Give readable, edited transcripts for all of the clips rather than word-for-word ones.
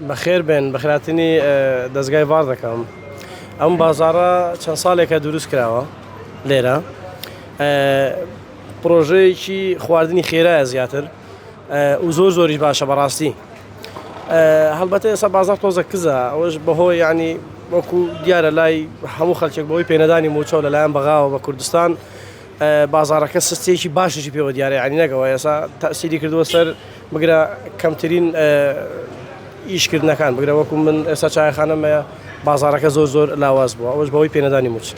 بەخێر بێن، بەخێرهاتنی دەزگای ڤار دەکەم. ئەم بازاڕە چەند ساڵێکە دروست کراوە لێرە پرۆژەیەکی خواردنی خێرایە زیاتر و زۆر زۆریش باشە بەڕاستی هەڵبەتە ئێستا بازار تۆزە کزە ئەوەش بەهۆی ینی وەکو دیارە لای هەموو خەلکێک بەوەی پێنەدانی موچەوە لەلایەن بەغاوە بە کوردستان بازاڕەکە سستیەکی باشیشی پێوە دیارە یانی نەک ئەوە ئێستا تەسیری کردووە سەر بگرە کەمترین ئیشکردنەکان بگرە وەکو من ئێستا چایخانەم هەیە بازاڕەکە زۆر زۆر لاواز بووە ئەوەش بەوەی پێنەدانی موچ.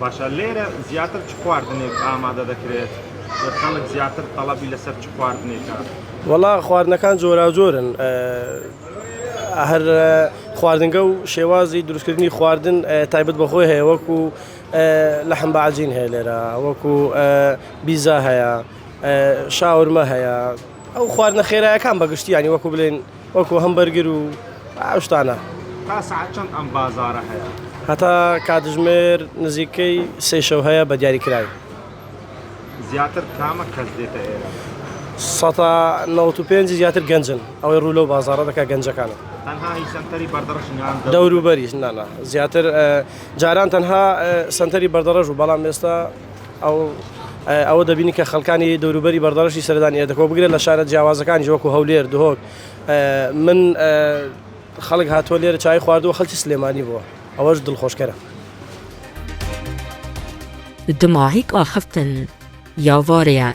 باشە لێرە زیاتر چ خواردنێک ئامادە دەکرێت خەڵک زیاتر تەڵەبی لەسەر چ خواردنێکە؟ وەڵا خواردنەکان جۆراوجۆرن هەر خواردنگە و شێوازی دروستکردنی خواردن تایبەت بەخۆی هەیە وەکو لەحم بە عەجین هەیە لێرە وەکو بیزا هەیە شاورمە هەیە ئەو خواردنە خێرایەکان بەگشتی ینی وەکو بلێن وەکو هەمبەرگر و ئەو شتانە. تا سەعات چەند ئەم بازارە هەیە؟ هەتا کاتژمێر نزیکەی سێ شەو هەیە بە دیاریکراوی. زیاتر کامە کەس دێتە ئێرە؟ سەتا 95 زیاتر گەنجن ئەوەی ڕوو لەو بازاڕە دەکات گەنجەکانن. تەنها هی سەنتەری بەردەڕەش یان دەوروبەریش؟ نا نا زیاتر جاران تەنها سەنتەری بەردەڕەش بوو بەڵام ئێستا ئەو ئەوە دەبینی کە خەڵکانی دەوروبەری بەردەڕەشی سەردانی ئێرە دەکەن بگرە لە شارە جیاوازەکانیش وەکو هەولێر دهۆک من خەڵک هاتووە لێرە چای خواردووە خەڵکی سلێمانی بووە ئەوەش دڵخۆشکەرە. Di mahîk axiftin ya varê ye.